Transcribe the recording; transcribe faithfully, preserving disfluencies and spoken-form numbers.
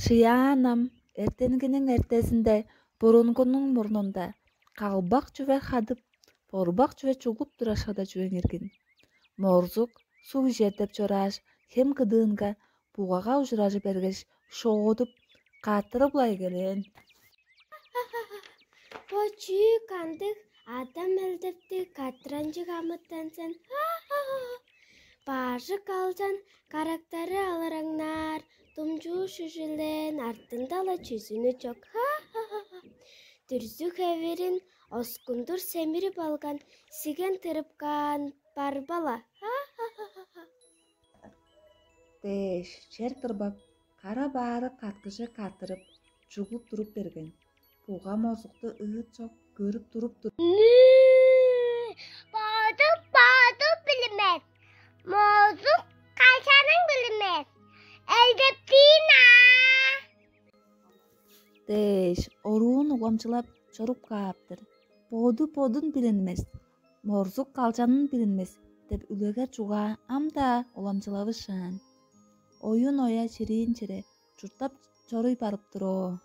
Шыяан ам эртенгиниң эртезинде бурунгунуң мурнунда калбак чүве хадып, борбак чүве чуглуп турашкада чүвең иргин. Морзук суг ижер деп чорааш, хем кыдыынга бугага ужуражы бергеш, шоодуп, каттырып-ла эгелээн. Бо чүү кандыг адам элдептиг каттыранчыг амытан сен? Бажы калчан карактары алыраңнаар, думчуу шүжүлээн, артында-ла чүзүнү чок. Дүрзү хевирин оскундур семирип алган, сиген тырып каан барбала. Дээш, чер тырбап, кара баары каткыжы каттырып, чуглуп туруп берген. Буга морзукту ыыт чок көрүп туруп тур. Боду боду билмес, морзук качаның билмес, элдептиин аа. Дээш, оруун уламчылап чоруп кааптыр. Боду бодун билинмес, морзук калчанын билинмес деп үлегер чугаа ам-даа уламчылавышаан. Оюн оя чириин чире чурттап чоруй барып туроо.